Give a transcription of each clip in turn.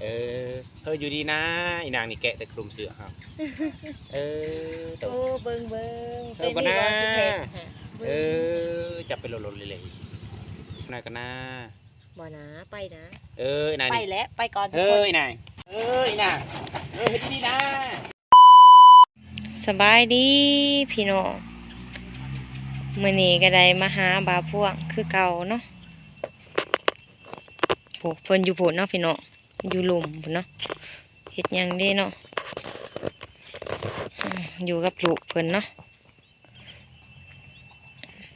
ເອີ ເຮີ້ ຢູ່ດີນາ ອີນາງນີ້ແກະແຕ່ຄລຸມເສື້ອເຮົາ ເອີ ໂຕ ໂອ້ ເບິ່ງໆ ເອີ ເປັນ ບໍ່ນາ ນີ້ບໍ່ ຊິເຮັດຫະ ເອີ ເບິ່ງ ຈັບໄປໂລດໆເລີຍໆ ນາກໍນາ ບໍ່ນາ ໄປນາ ເອີ ນາ ໄປແລ້ວ ໄປກ່ອນ ເອີ ອີນາງ ເອີ ອີນາງ ເອີ ເຮັດດີໆນາ. ສະບາຍດີພີ່ນ້ອງ ມື້ນີ້ກໍໄດ້ມາຫາບ່າວພວງຄືເກົ່າເນາະ ໂອ້ ເພິ່ນຢູ່ພຸ້ນເນາະພີ່ນ້ອງ ຢູ່ລຸ່ມພຸ້ນເນາະ ເຮັດຫຍັງເດເນາະ ອືມ ຢູ່ກັບລູກເພິ່ນເນາະ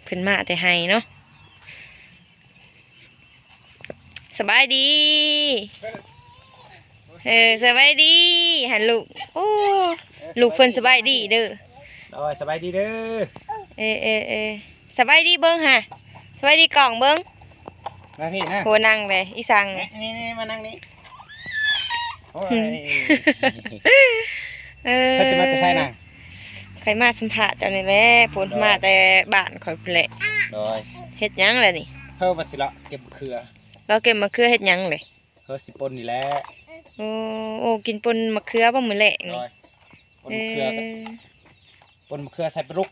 ເພິ່ນມາແຕ່ໄຮ່ເນາະ. ສະບາຍດີ ເອີ ສະບາຍດີຫັ້ນລູກ ໂອ້ ລູກເພິ່ນສະບາຍດີເດີ ໂດຍ ສະບາຍດີເດີ ເອີ ເອີ ເອີ ສະບາຍດີເບິ່ງຫາ ສະບາຍດີກ້ອງເບິ່ງ ມາພີ້ນະ ໂຫ ນັ່ງເລີຍ ອີສັງ ນີ້ໆ ມານັ່ງນີ້ ໂອ້ຍ ເອີ ເພິ່ນຈະມາແຕ່ໃສນະ ຂ້ອຍມາສຳພາດເຈົ້ານີ້ແຫຼະ ພຸ້ນ ມາແຕ່ບ້ານຂ້ອຍພຸ້ນແຫຼະ ໂດຍ ເຮັດຫຍັງລະນີ້ ເຮີ້ ວ່າຊິເລາະເກັບມະເຂືອ ເລາະເກັບມະເຂືອເຮັດຫຍັງເລີຍ ເຮີ້ ຊິປົ່ນນີ້ແຫຼະ ໂອ້ ໂອ້ ກິນປົ່ນມະເຂືອບໍ່ມື້ແລງນີ້ ໂດຍ ປົ່ນມະເຂືອ ເອີ ປົ່ນມະເຂືອໃສ່ປາດຸກ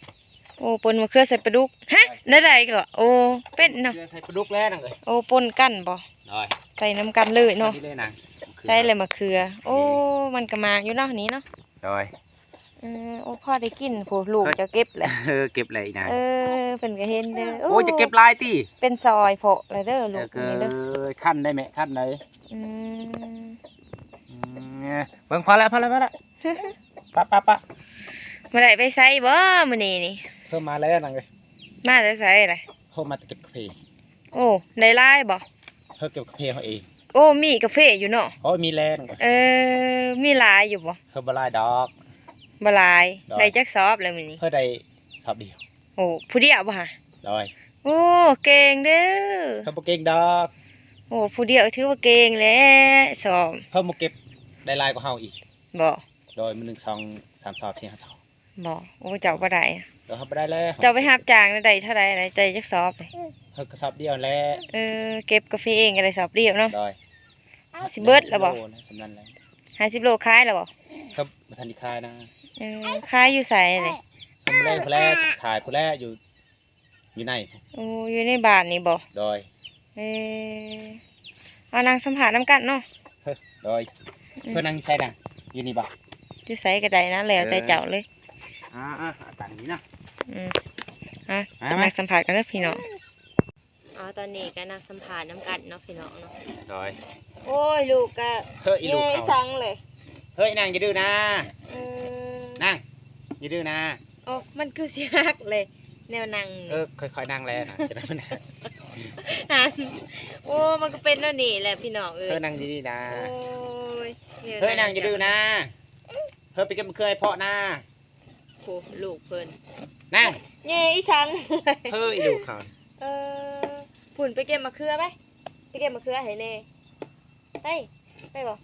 ໂອ້ ປົ່ນມະເຂືອໃສ່ປາດຸກ ຮະ ແນວໃດກໍ ໂອ້ ເປັນເນາະ ເຂືອໃສ່ປາດຸກແລ້ວນາງເອີຍ ໂອ້ ປົ່ນກັນບໍ່ ໂດຍ ໃສ່ນຳກັນເລີຍເນາະ ພໍດີເລີຍນາງ ໃສ່ແລ້ວມະເຂືອ ໂອ້ ມັນກໍມາກຢູ່ເນາະນີ້ເນາະ ໂດຍ ເອີ ໂອ້ ພໍໄດ້ກິນ ໂອ້ ລູກເຈົ້າເກັບແຫຼະ ເອີ ເກັບແລ້ວອີນາງ ເອີ ເພິ່ນກໍເຫັນເດີ ໂອ້ ໂອ້ ຈະເກັບຫຼາຍຕິ ເປັນຊອຍເພາະແລ້ວເດີ ລູກນີ້ເດີ ເອີ ຄັນໄດ້ແມ່ ຄັນໄດ້ ອືມ ອືມ ເບິ່ງ ພໍແລ້ວ ພໍແລ້ວ ພໍແລ້ວ ປະ ປະ ປະ ບໍ່ໄດ້ໄປໃສບໍ່ມື້ນີ້ນີ້ ເພິ່ນມາແລ້ວນາງເອີຍ ມາແຕ່ໃສລະ ເພິ່ນມາແຕ່ເກັບກາເຟ ໂອ້ ໄດ້ຫຼາຍບໍ່ ເຮົາເກັບກາເຟເຮົາເອງ ໂອ້ ມີກາເຟຢູ່ເນາະ ໂອ້ ມີແລ້ວ ເອີ ມີຫຼາຍຢູ່ບໍ່ ເຮົາບໍ່ຫຼາຍດອກ ບໍ່ຫຼາຍ ໂດຍ ໄດ້ຈັກສອບແລ້ວມື້ນີ້ ເຮົາໄດ້ສອບດຽວ ໂອ້ ຜູ້ດຽວບໍ່ຫະ ໂດຍ ໂອ້ ເກັ່ງເດີ ເຮົາບໍ່ເກັ່ງດອກ ໂອ້ ຜູ້ດຽວຖືວ່າເກັ່ງແລ້ວ ສອບ ເຮົາບໍ່ເກັບໄດ້ຫຼາຍກວ່າເຮົາອີກ ບໍ່ ໂດຍ ມື້ໜຶ່ງສອງສາມສອບ ສີ່ຫ້າສອບ ບໍ່ ໂອ້ ເຈົ້າບໍ່ໄດ້ ເອີ ເຮົາບໍ່ໄດ້ແລ້ວ ເຈົ້າໄປຮັບຈ້າງໄດ້ເທົ່າໃດ ໄດ້ຈັກສອບ ເຮົາກໍສອບດຽວແຫຼະ ເອີ ເກັບກາເຟເອງກໍໄດ້ສອບດຽວເນາະ ໂດຍ ຊິເບິດແລ້ວບໍ່ ຫ້າສິບໂລນະ ສ່ຳນັ້ນແຫຼະ ຫ້າສິບໂລຂາຍແລ້ວບໍ່ ເຮົາບໍ່ທັນໄດ້ຂາຍນະ ເອີ ຂາຍຢູ່ໃສເດ ທຳແລງພຸ້ນແຫຼະ ຂາຍພຸ້ນແຫຼະ ຢູ່ ຢູ່ໃນ ໂອ້ ຢູ່ໃນບ້ານນີ້ບໍ່ ໂດຍ ເອີ ເອົານັ່ງສຳພາດນຳກັນເນາະ ໂດຍ ອືມ ເພິ່ນນັ່ງຢູ່ໃສນະ ຢູ່ນີ້ບໍ່ ຢູ່ໃສກໍໄດ້ນະ ແລ້ວແຕ່ເຈົ້າເລີຍ ເອີ ອ່າໆ ອາກາດນີ້ນະ ອືມ ອ່ະ ມາ ມາ ນັ່ງສຳພາດກັນເດີພີ່ນ້ອງ ອໍ ຕອນນີ້ກໍນັ່ງສຳພາດນຳກັນເນາະພີ່ນ້ອງເນາະ ໂດຍ ໂອ້ຍ ລູກກໍ ເຮີ້ ອີລູກເຮົາ ສັງເລີຍ ເຮີ້ ນາງຢ່າດື້ນາ ເອີ ນາງຢ່າດື້ນາ ໂອ້ ມັນຄືຊິຫັກເລີຍ ແນວນັ່ງ ເອີ ຄ່ອຍໆນັ່ງແຫຼະນະ ຈະໄດ້ມັນຫັກ ຫັ້ນ ໂອ້ ມັນກໍເປັນແນວນີ້ແຫຼະພີ່ນ້ອງເອີຍ ເຮີ້ ນັ່ງດີໆນາ ໂອ້ຍ ເຮີ້ ນັ່ງຢ່າດື້ນາ ເຮີ້ ໄປເກັບມະເຂືອໃຫ້ພໍ່ນາ ໂອ້ ລູກເພິ່ນ ນາງ ແຍ່ອີສັງ ເຮີ້ ອີລູກເຂົາ ເອີ ພຸ້ນ ໄປເກັບມະເຂືອໄປ ໄປເກັບມະເຂືອໃຫ້ແນ່ ໄປ ໄປບໍ່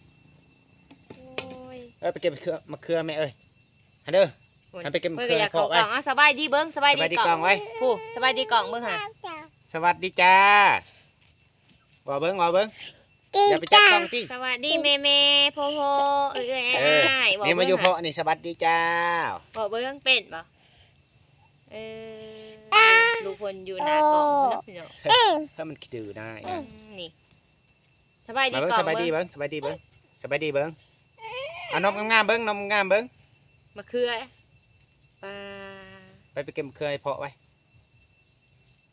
ໂອ້ຍ ເອີ ໄປເກັບມະເຂືອ ມະເຂືອແມ່ເອີຍ ຫັ້ນເດີ ຫັ້ນໄປເກັບມະເຂືອໃຫ້ພໍ່ໄວ້ ສະບາຍດີເບິ່ງ ສະບາຍດີກ້ອງໄວ້ ຜູ້ ສະບາຍດີກ້ອງເບິ່ງຫາ ສະຫວັດດີຈ້າ ເວົ້າເບິ່ງ ເວົ້າເບິ່ງ ຢ່າໄປຈັບກ້ອງຕິ ສະຫວັດດີແມ່ໆ ພໍ່ໆ ເອື້ອຍໆ ອ້າຍໆ ນີ້ມາຢູ່ເພາະນີ້ ສະຫວັດດີຈ້າ ເວົ້າເບິ່ງ ເປັນບໍ່ ເອີ ລູກເພິ່ນຢູ່ໜ້າກ້ອງພຸ້ນເນາະ ພີ່ນ້ອງ ຖ້າມັນຂີ້ດື້ນາ ອືມ ນີ້ ສະບາຍດີ ມາເບິ່ງ ກ້ອງ ສະບາຍດີເບິ່ງ ສະບາຍດີເບິ່ງ ສະບາຍດີເບິ່ງ ເອົານົບງາມໆເບິ່ງ ນົບງາມໆເບິ່ງ ມະເຂືອ ປາ ໄປ ໄປເກັບມະເຂືອໃຫ້ພໍ່ໄວ້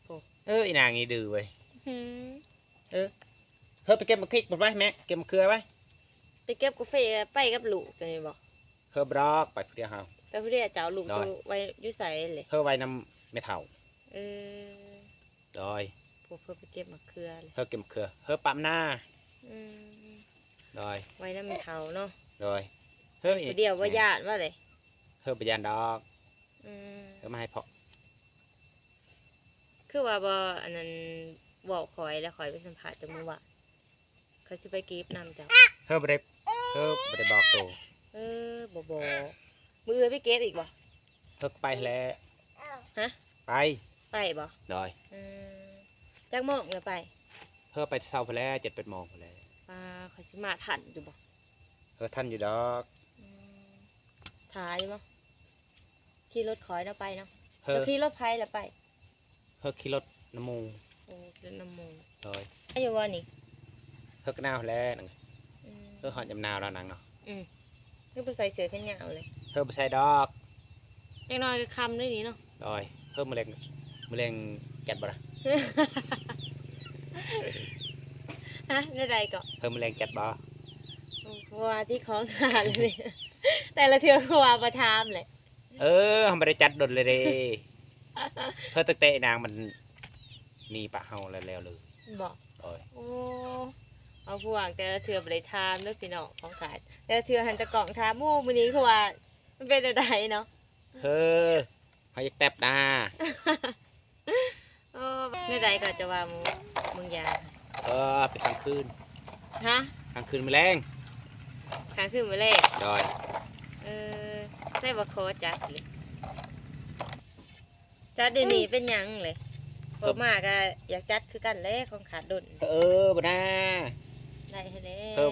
ໂອ້ ເອີ ອີນາງນີ້ດື້ເວີຍ ຫື ເອີ ເຮີ້ ໄປເກັບໝາກພິກໄວ້ແມ່ ເກັບມະເຂືອໄວ້ ໄປເກັບກາເຟ ໄປກັບລູກຕົວນີ້ບໍ່ ເຮີ້ ບໍ່ດອກ ໄປຜູ້ດຽວເຮົາ ໄປຜູ້ດຽວ ເຈົ້າລູກ ໂດຍ ໄວ້ຢູ່ໃສເລີຍ ເຮີ້ ໄວ້ນຳແມ່ເຖົ້າ ເອີ ໂດຍ ພວກເພິ່ນໄປເກັບໝາກເຂືອເລີຍ ເຮີ້ ເກັບໝາກເຂືອ ເຮີ້ ປ້ຳນາ ອືມ ໂດຍ ໄວ້ນຳແມ່ເຖົ້າເນາະ ໂດຍ ເຮີ້ ໄປຜູ້ດຽວບໍ່ຢ້ານວ່າເລີຍ ເຮີ້ ບໍ່ຢ້ານດອກ ອືມ ເຮີ້ ມາໃຫ້ພໍ່ ຄືວ່າບໍ່ ອັນນັ້ນ ບອກຂ້ອຍ ແລ້ວຂ້ອຍໄປສຳພາດເຈົ້າມື້ວານ ຂ້ອຍຊິໄປເກັບນຳເຈົ້າ ເຮີ້ ບໍ່ໄດ້ ເຮີ້ ບໍ່ໄດ້ບອກໂຕ ເອີ ບໍ່ບອກ ມື້ອື່ນໄປເກັບອີກບໍ່ ເຮີ້ ໄປແລ້ວ ຮະ ໄປ ໄປບໍ່ ໂດຍ ອືມ ຈັກໂມງລະໄປ ເຮີ້ ໄປແຕ່ເຊົ້າພຸ້ນແຫຼະ ເຈັດແປດໂມງພຸ້ນແຫຼະ ປາ ຂ້ອຍຊິມາທັນຢູ່ບໍ່? ເອີ ທັນຢູ່ດອກ. ອືມ ຖ້າຢູ່ບໍ່? ຂີ່ລົດຂ້ອຍເນາະ ໄປເນາະ. ເອີ ເຈົ້າຂີ່ລົດໃຜລະໄປ? ເອີ ຂີ່ລົດນຳໝູ່. ໂອ້ ຂີ່ລົດນຳໝູ່. ໂດຍ. ໄປຢູ່ບໍ່ນີ້? ເອີ ກໍໜາວແຫຼະນາງ. ອືມ ເອີ ຮ້ອນຍາມໜາວແລ້ວນາງເນາະ. ອືມ ຄືບໍ່ໃສ່ເສື້ອແຂນຍາວເລີຍ? ເອີ ບໍ່ໃສ່ດອກ. ຈັກໜ້ອຍກໍຄ່ຳເດ້ນີ້ເນາະ. ໂດຍ. ເອີ ມື້ແລງ ມື້ແລງຈັດບໍ່ລະ? ຮະ? ແນວໃດເກາະ? ເອີ ມື້ແລງຈັດບໍ່? ໂອ້ ບໍ່ວ່າຕິ ຂອງຂາດເລີຍ ແຕ່ລະເທື່ອຄືວ່າບໍ່ຖາມແຫຼະ. ເອີ ເຮົາບໍ່ໄດ້ຈັດດົນເລີຍເດ້. ເອີ ຕັ້ງແຕ່ນາງມັນໜີປະເຮົາແລ້ວ ແລ້ວເລີຍ. ບໍ່? ໂດຍ. ໂອ້ ເອົາພວກ ແຕ່ລະເທື່ອບໍ່ໄດ້ຖາມເດີພີ່ນ້ອງ ຂອງຂາດ ແຕ່ລະເທື່ອຫັ້ນຕາກ້ອງຖາມ. ໂອ້ ມື້ນີ້ຄືວ່າມັນເປັນແນວໃດເນາະ? ເອີ ເຮົາຢາກແຕັບນາ. ໂອ້ ແນວໃດກໍຈະວ່າ ເມືອງ ເມືອງຢາງ? ເອີ ໄປຄ້າງຄືນ. ຮະ? ຄ້າງຄືນມື້ແລງ. ຄ້າງຄືນມື້ແລງ? ໂດຍ. ເອີ ໃສ່ບໍ່ຂໍຈັດເລີຍ. ຈັດດຽວນີ້ເປັນຫຍັງເລີຍ? ເອີ ອອກມາກໍຢາກຈັດຄືກັນແຫຼະ ຂອງຂາດດົນ. ເອີ ບໍ່ນາ ໄດ້ຫັ້ນແຫຼະ. ເອີ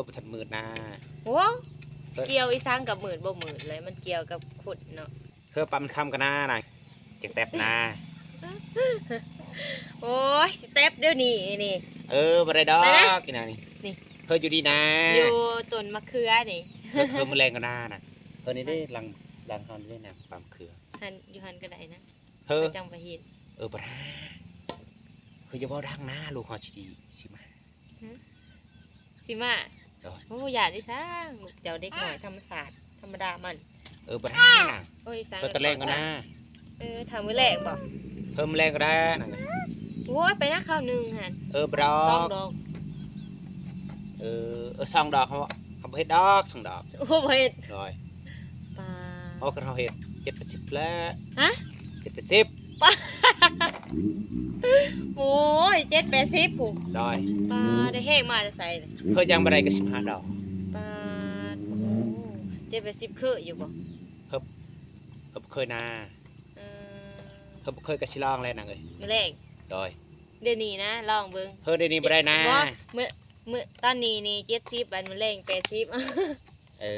ບໍ່ທັນມືດນາ. ໂອ້ ກ່ຽວອີສັງກັບມືດບໍ່ມືດເລີຍ ມັນກ່ຽວກັບຄົນເນາະ. ເອີ ປະມັນຄ່ຳກັນນານາງ ຈັ່ງແຕັບນາ. ໂອ້ຍ ຊິແຕັບດຽວນີ້ນີ້. ເອີ ບໍ່ໄດ້ດອກ ໄປນະ ອີນາງນີ້. ນີ້ ເອີ ຢູ່ດີນາ ຢູ່ຕົ້ນມະເຂືອນີ້. ເອີ ເອີ ມື້ແລງກໍນານະ. ເອີ ນີ້ເດ້ ຫຼັງ ຫຼັງເຮົານີ້ເດ້ນາງ ປາມເຂືອ. ຫັ້ນ ຢູ່ຫັ້ນກໍໄດ້ນະ. ເອີ ຂ້ອຍຈັ່ງໄປເຮັດ. ເອີ ບໍ່ໄດ້ ເອີ ຢ່າເວົ້າດັງນາ ລູກເຮົາຊິ ຊິມາ. ຫຶ ຊິມາ? ໂດຍ. ໂອ້ ຢ້ານອີສັງ ລູກເຈົ້າເດັກນ້ອຍທຳມະຊາດ ທຳມະດາມັນ. ເອີ ບໍ່ໄດ້ນາງ. ໂອ້ຍ ອີສັງ ເອີ ຕອນແລງກໍນາ. ເອີ ຖ້າມື້ແລງບໍ? ເອີ ມື້ແລງກໍໄດ້ນາງ. ໂອ້ຍ ໄປນະ ຄາວໜຶ່ງຫັ້ນ. ເອີ ບໍ່ດອກ ສອງດອກ. ເອີ ເອີ ສອງດອກ ເຮົາ ເຮົາບໍ່ເຮັດດອກ ສອງດອກ. ໂອ້ ບໍ່ເຮັດ. ໂດຍ. ປາ ໂອ້ ຄັນເຮົາເຮັດ ເຈັດແປດສິບແລ້ວ. ຮະ? ເຈັດແປດສິບ. ປາ ໂອ້ຍ ເຈັດແປດສິບພຸ້ນ. ໂດຍ. ປາ ໄດ້ແຮງມາແຕ່ໃສ? ເຮີຍັງບໍ່ໄດ້ກໍສິບຫ້າດອກ. ປາ ໂອ້ ເຈັດແປດສິບ ເຄີຍຢູ່ບໍ່? ເຮີ ເຮີບໍ່ເຄີຍນາ. ເອີ ເຮີບໍ່ເຄີຍກໍຊິລອງແຫຼະນາງເອີຍ. ມື້ແລງ. ໂດຍ. ດຽວນີ້ນະ ລອງເບິ່ງ. ເຮີ ດຽວນີ້ບໍ່ໄດ້ນາ. ບໍ່ ມື້ ມື້ ຕອນນີ້ນີ້ເຈັດສິບ ອັນມື້ແລງແປດສິບ. ເອີ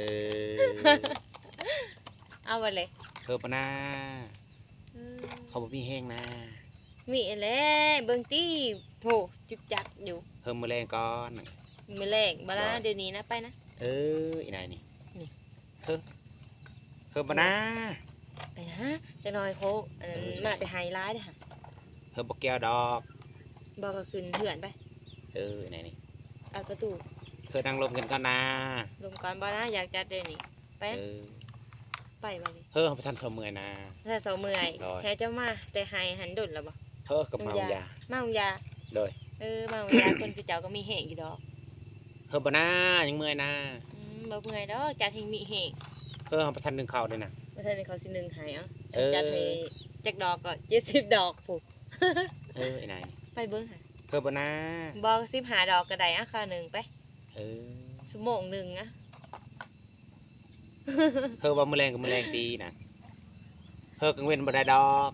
ເອົາບໍ່ເລີຍ? ເຮີບໍ່ນາ. ອືມ ເຂົາບໍ່ມີແຮງນາ. ມີແຫຼະ ເບິ່ງຕິ ໂຫ ຈຶກຈັກຢູ່. ເຮີ ມື້ແລງກ່ອນ. ມື້ແລງບໍ່ລະ? ບໍ່ ດຽວນີ້ນະ ໄປນະ. ເອີ ອີນາຍນີ້ ນີ້ ເຮີ ເຮີບໍ່ນາ. ໄປນະ ຈັກໜ້ອຍໂຄ ອັນນັ້ນ ເອີ ມາແຕ່ໄຮ່ຫຼາຍເດ້ຫະ. ເຮີບໍ່ກ່ຽວດອກ. ບໍ່ ກໍຂຶ້ນເຮືອນໄປ. ເອີ ອີນາຍນີ້ ເອົາປະຕູ. ເຮີ ນັ່ງລົມກັນກ່ອນນາ. ລົມກ່ອນບໍ່ນາ ຢາກຈັດດຽວນີ້. ໄປ ເອີ ໄປບໍ່ນີ້? ເຮີ ເຮົາບໍ່ທັນເຊົາເມື່ອຍນາ. ບໍ່ທັນເຊົາເມື່ອຍ. ໂດຍ. ແທ້ ເຈົ້າມາແຕ່ໄຮ່ຫັ້ນດົນແລ້ວບໍ່? ເຮີ ກໍມາໂຮງຢາ. ມາໂຮງຢາ. ໂດຍ. ເອີ ມາໂຮງຢາ ຄົນຄືເຈົ້າກໍມີແຮງຢູ່ດອກ. ເຮີ ບໍ່ນາ ຍັງເມື່ອຍນາ. ອືມ ບໍ່ເມື່ອຍດອກ ຈັດແຮງມີແຮງ. ເຮີ ເຮົາບໍ່ທັນໜຶ້ງເຂົ້າເດ້ນາ. ບໍ່ທັນໜຶ້ງເຂົ້າ ຊິໜຶ້ງໃຫ້. ເອົາ ເອີ ຈັດໃຫ້ຈັກດອກກໍ ເຈັດສິບດອກພຸ້ນ. ເອີ ອີນາຍ ໄປເບິ່ງຫາ. ເຮີ ບໍ່ນາ. ບໍ່ ສິບຫ້າດອກກໍໄດ້. ເອົາ ຄາວໜຶ່ງໄປ. ເອີ ຊົ່ວໂມງໜຶ່ງອະ. ເຮີວ່າມື້ແລງກໍມື້ແລງຕິນະ. ເຮີກາງເວັນບໍ່ໄດ້ດອກ.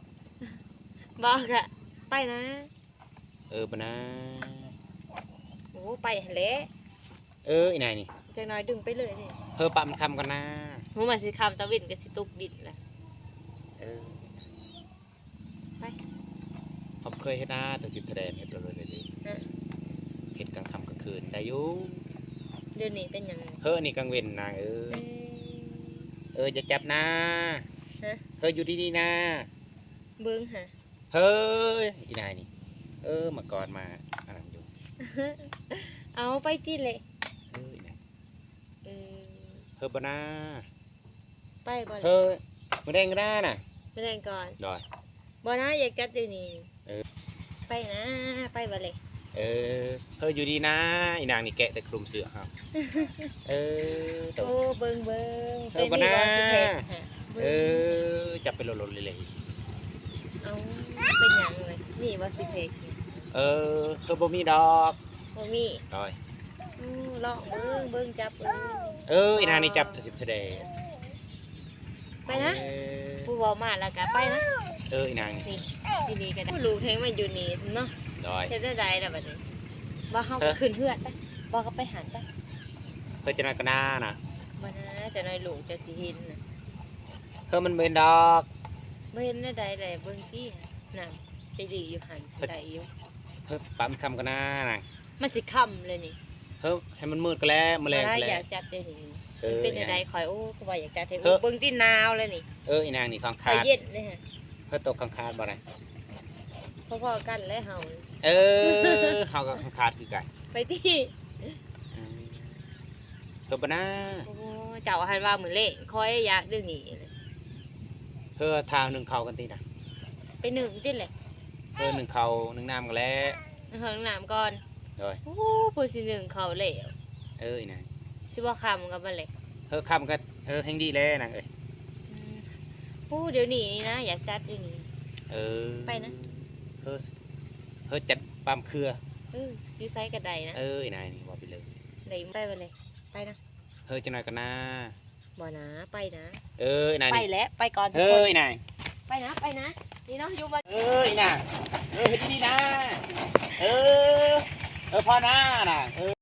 ບໍ່ ກະໄປນະ. ເອີ ບໍ່ນາ. ໂອ້ ໄປຫັ້ນແຫຼະ. ເອີ ອີນາຍນີ້ ຈັກໜ້ອຍດຶງໄປເລີຍນີ້. ເຮີ ປະມັນຄ່ຳກ່ອນນາ. ໂຫ ມັນຊິຄ່ຳ ຕາເວັນກໍຊິຕົກດິນລະ. ເອີ ໄປ. ເຮົາບໍ່ເຄີຍເຮັດນາ ແຕ່ທິບທະແດນເຮັດເລີຍເດ້. ຮະ? ເຮັດກາງຄ່ຳກາງຄືນໄດ້ຢູ່. ດຽວນີ້ເປັນຫຍັງ? ເຮີ ອັນນີ້ກາງເວັນນາເອີຍ. ເອີ ເອີ ຢ່າຈັບນາ. ຮະ? ເຮີ ຢູ່ດີໆນາ. ເບິ່ງຫາ. ເຮີ ອີນາຍນີ້ ເອີ ມາກ່ອນມາອັນນັ້ນຢູ່. ເອົາ ໄປຕິເລະ. ເອີ ອີນາຍ. ເອີ ເຮີ ບໍ່ນາ. ໄປບໍ່ລະ? ເຮີ ມື້ແລງກໍໄດ້ນະ. ມື້ແລງກ່ອນ. ໂດຍ. ບໍ່ນາ ຢາກຈັດດຽວນີ້. ເອີ ໄປນະ ໄປບໍ່ເລະ? ເອີ ເຮີ ຢູ່ດີນາ. ອີນາງນີ້ແກະແຕ່ຄລຸມເສື້ອເຮົາ. ເອີ ໂຕ ໂອ້ ເບິ່ງ ເບິ່ງ ເຮີ ເປັນ ບໍ່ນາ ມີບໍ່ຊິເພັກຫະ? ເອີ ເບິ່ງ ຈັບໄປໂລດໆເລະ. ເອົ້າ ເປັນຫຍັງເລີຍ ມີບໍ່ຊິເພັກ? ເອີ ເຮີ ບໍ່ມີດອກ. ບໍ່ມີ. ໂດຍ. ອື ລອງເບິ່ງ ເບິ່ງ ຈັບເບິ່ງ. ເອີ ອີນາງນີ້ຈັບເທື່ອທິບເທື່ອແດນ. ໄປນະ. ເອີ ຜູ້ເວົ້າມາແລ້ວກະໄປນະ. ເອີ ອີນາງນີ້ ນີ້ ຢູ່ນີ້ກໍໄດ້. ລູກແຮງມາຢູ່ນີ້ເນາະ. ໂດຍ. ເຮັດແນວໃດລະບັດນີ້? ວ່າເຮົາ ເອີ ກໍຂຶ້ນເຮືອນໄປ. ບໍ່ ກໍໄປຫັ້ນໄປ. ເຮີ້ຍ ຈັກໜ້ອຍກໍໜ້ານະ. ບໍ່ນະ ຈັກໜ້ອຍລູກເຈົ້າຊິເຫັນນະ. ເຮີ້ຍ ມັນບໍ່ເຫັນດອກ. ບໍ່ເຫັນແນວໃດແຫຼະ ເບິ່ງຕິ ນັ້ນ ໄປດີຢູ່ຫັ້ນ ເຮີ້ຍ ໄດ້ຢູ່. ເຮີ້ຍ ປະມັນຄ່ຳກ່ອນນານາງ. ມັນຊິຄ່ຳແລ້ວນີ້. ເຮີ້ຍ ໃຫ້ມັນມືດກ່ອນແຫຼະ ມື້ແລງ ບໍ່ໄດ້ ກໍແລ້ວ. ຢາກຈັດເດນີ້. ເອີ ມັນເປັນແນວໃດ ຂ້ອຍ ໂອ້ ກໍວ່າຢາກຈັດໃຫ້. ເຮີ້ຍ ເບິ່ງຕິ ໜາວແລ້ວນີ້. ເອີ ອີນາງນີ້ ຂ້ອງຂາດ ເຢັນເດ້. ເຮີ້ຍ ໂຕຂ້ອງຂາດບໍ່ໄດ້. ພໍໆກັນແຫຼະເຮົາ. ເອີ ເຮົາກໍຂ້ອງຂາດຄືກັນ. ໄປຕິ. ອືມ ເຮີ້ຍ ບໍ່ນາ. ໂອ້ ເຈົ້າຫັ້ນວ່າມື້ແລງ ຂ້ອຍຢາກເດນີ້. ເຮີ້ຍ ຖ້າໜຶ້ງເຂົ້າກ່ອນຕິນະ. ໄປໜຶ້ງຕິແຫຼະ. ເຮີ້ຍ ໜຶ້ງເຂົ້າ ໜຶ້ງນ້ຳກ່ອນແຫຼະ. ໜຶ້ງເຂົ້າ ໜຶ້ງນ້ຳກ່ອນ. ໂດຍ. ໂອ້ ເພິ່ນຊິໜຶ້ງເຂົ້າແລ້ວ. ເອີ ອີນາງ ຊິບໍ່ຄ່ຳກັນບໍ່ແຫຼະ. ເຮີ້ຍ ຄ່ຳກໍ ເຮີ້ຍ ແຮງດີແຫຼະນາງເອີຍ. ອືມ ໂອ້ ດຽວນີ້ນີ້ນະ ຢາກຈັດຢູ່ນີ້. ເອີ ໄປນະ. ເຮີ້ຍ ເຮີ້ຍ ຈັດປ້າມເຄືອ. ເອີ ຢູ່ໃສກໍໄດ້ນະ. ເອີ ອີນາງນີ້ ເວົ້າໄປເລີຍ. ໄດ້ ໄປບໍ່ແຫຼະ. ໄປນະ. ເຮີ້ຍ ຈັກໜ້ອຍກໍນາ. ບໍ່ນາ ໄປນະ. ເອີ ນາງ ໄປແຫຼະ ໄປກ່ອນ. ເຮີ້ຍ ນາງ ໄປນະ ໄປນະ. ນີ້ເນາະ ຢູ່ບໍ່. ເອີ ນາງ ເອີ ເຮັດດີໆນາ. ເອີ ເອີ ພໍນານາງ. ເອີ